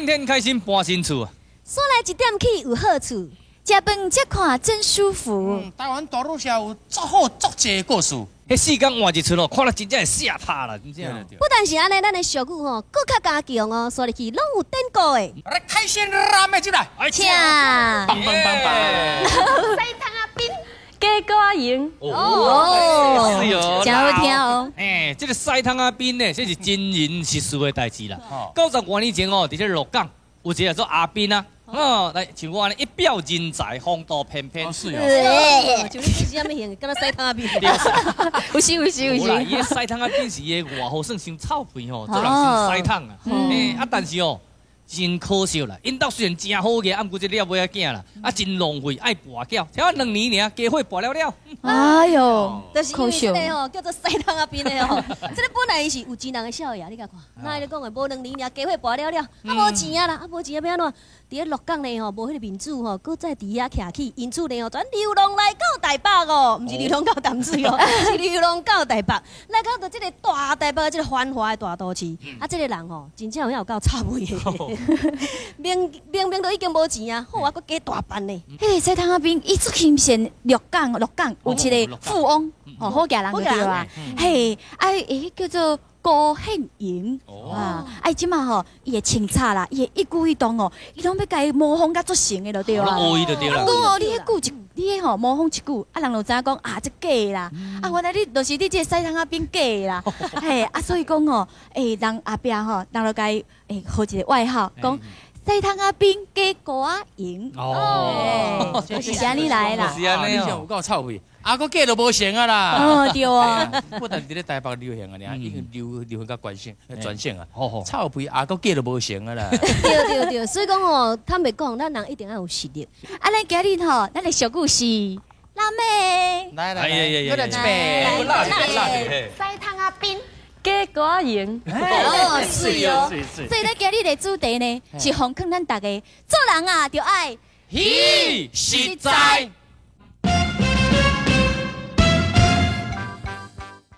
天天開心搬新厝啊！煞來一點起有好處，食飯這看真舒服。台灣大陸社有足好足濟故事。彼四工換一出哦，看了真正會嚇怕啦，真正。不但是按呢，咱的俗語吼，閣較加強哦，煞入去攏有典故的。來開心辣妹進來，請。棒棒棒棒。西窗仔邊，假歌仔閒。哦，是哦，真好聽哦。哎，這個西窗仔邊呢，這是真人實事的代誌啦。90外年前哦，佇這鹿港有一個叫做阿斌啊。哦，來像我按呢一表人才，風度翩翩。是哦。像你這是啥物型？敢若西窗仔邊。有時有時有有啦，時。伊的西窗仔邊是伊的外號，算傷臭屁吼，做人傷西筒啊。欸，啊，但是哦，真可惜啦，𪜶兜雖然誠好額，啊，毋過這了尾仔囝啦，啊，真浪費，愛跋筊，才2年爾，家伙跋了了。哎喲，就是因為這个吼，叫做西窗仔邊的吼，這个本來伊是有錢人的少爺，你共看，那伊咧講的無2年爾，家伙跋了了，啊無錢啊啦，啊無錢啊欲按怎？佇咧鹿港呢吼，無彼个面子吼，閣再佇遐徛起，因此呢吼，全流浪來到台北哦，毋是流浪到淡水哦，是流浪到台北，來到著這个大台北這个繁華的大都市，啊，這个人吼，真正有影有夠臭屁的，明明明都已經無錢啊，好啊，閣假大扮呢。彼个西窗仔邊，伊出現現鹿港，鹿港有一個富翁，哦，好額人就對啊，嘿，啊，伊叫做高憲榮，啊，啊，這馬吼，伊會穿插啦，伊的一舉一動哦，伊攏欲共伊模仿甲足成的就對啊。學伊就對啦。講哦，你彼句一，你彼吼模仿一句，啊，人就知影講啊，這假的啦，啊，原來你就是你這個西窗仔邊假的啦，嘿，啊，所以講吼，欸，人後壁吼，人就共伊欸，號一個外號，講西窗仔邊假歌仔閒。哦，就是按呢來啦。是按呢。你有夠臭屁，啊，閣假都無成啊啦。哦，對啊。不但佇咧台北流行啊，爾已經流行到全省，全省啊。臭屁啊，閣假都無成啊啦。對對對，所以講哦，坦白講，咱人一定要有實力。啊，咱今日吼，咱的俗語是辣妹。來來來，閣來一遍。辣辣的。西窗仔邊。假歌仔閒。哦，是哦。所以咱今日的主題呢，是奉勸咱大家做人啊，著愛彼實在。